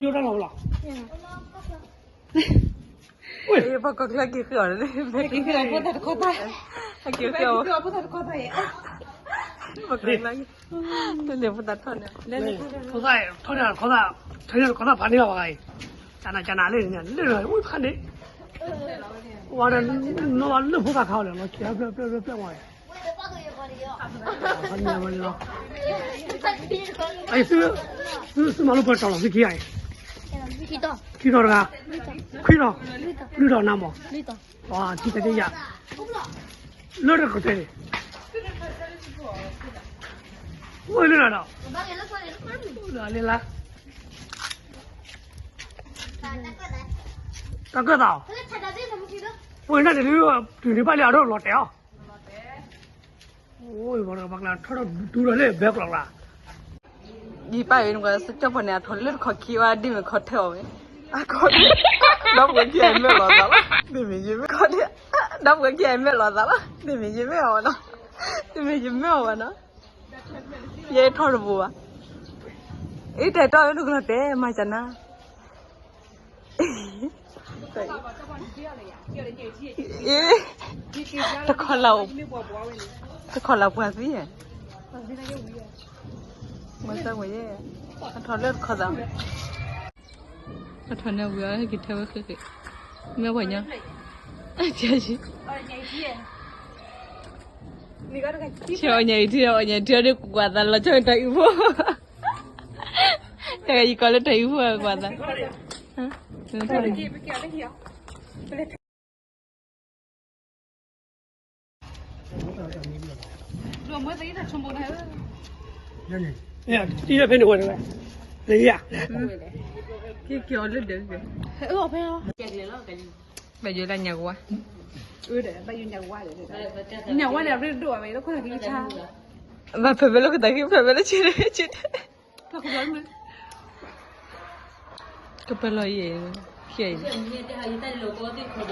ယိၣ်တၢ်လီၤလီၤ. ပှၤကီၢ်ချၢက့ၤဃုအီၤလၢ က့ၤဃုအီၤဖိသၣ်တခီသၣ်, က့ၤဃုအီၤဖိသၣ်တခီသၣ်, ပှၤကီၢ်ချၢက့ၤ တလဲၤဖိသၣ်ထီၣ်န့ၣ်, ဖိသၣ်ထီၣ်န့ၣ်တခီသၣ်, ထီၣ်န့ၣ်တခီသၣ်ဖးန့ၢ်လီၤဘၣ်ဂၤအံၤ, ကနၤကနၤလၢန့ၣ် လၢဝဲဖးန့ၣ်, ဝဲဒၣ်နီၢ်ဘၣ်လၢဖိသၣ်ခါအီၤလဲၣ် လီၤဆံးဖျၢၣ်ဖျၢၣ်ဖျၢၣ်ဖျၢၣ်ဝဲ, သုမၤလိပှဲၤတီၤလီၤ သုခံဂၤအံၤ, ခံတီၤတဂၤ, ခွံတီၤ, လွံၢ်တီၤနၤမး, ထံတက့ယၤ, လၢတကတဲန့ၣ်, အိၣ်လၢနၤဒီး, လၢလၢ, တၢ်ကၢၣ်သး, အိၣ်နၤတဒု, တုၤန့ၣ်ဘၣ်လၢအဒိၣ်လီၤတဲာ်အီၤ အိၣ်ဘၣ်ကျါထီၣ်ဒီးဒူဒီးလၢဘဲကျိးကျါ, ယပၢ်အံၤနကွၢ်စကၢၢ်ဖိန့ၣ် အထီၣ်လၢတခီခံဝဲ ဒ်မ့ၢ်ခီထဲအီၤဝဲ, အခီ, ဒီပုၢ်ဝဲၢ်ခံဂၤအံၤမ့ၢ်လီၤသးလီၤ, ဒ်မ့ၢ်ယမ့ၢ်ခီထဲ, ဒီပုၢ်ဝဲၢ်ခံဂၤအံၤမ့ၢ်လီၤသးလီၤ, ဒ်မ့ၢ်ယမ့ၢ်အီၤဝဲနီၤ, ဒ်မ့ၢ်ယမ့ၢ်အီၤဝဲနီၤ, ယဲထီၣ်တပူၤဘၣ်, အံၤတဲာ်တီၢ်ဝဲနကလီၤတဲာ်မၤကနၤ တခီလၢ, တခီလၢပှၤသံ, မၤစၢ်ဝဲယဲ, အထီၣ်လၢတခီသး, အထီၣ်န့ၣ်ဝံၤအီၤဟဲက့ၤထဲဝဲဃ့ဃ့, မ့ၢ်ပှၤညီ, ဆဲးအီၣ်ညါအံၤထံ, အီၣ်ညါအံၤထံဒီးကွၢ်သးလီၤဆီတၢ်အုးဖိ, တၢ်ဂၤယကီးလၢတၢ်အုးဖိကွၢ်သး တံၢ်ဖဲန့ၣ်ဝဲ, လၢယၤ, က့ၤက့ၤအီၤလၢဒၢး, ဘၣ်ယိၣ်လၢညါကဝါ, ညါဝါန့ၣ်အရ့ဒိၣ်ဝဲ, ဘၣ်ဖဲဖဲလၢကတၢၢ်က့ၤ ဖဲဖဲလၢဆ့ဆ့, ကပလီၤယဲၢ်, ခဲအံၤ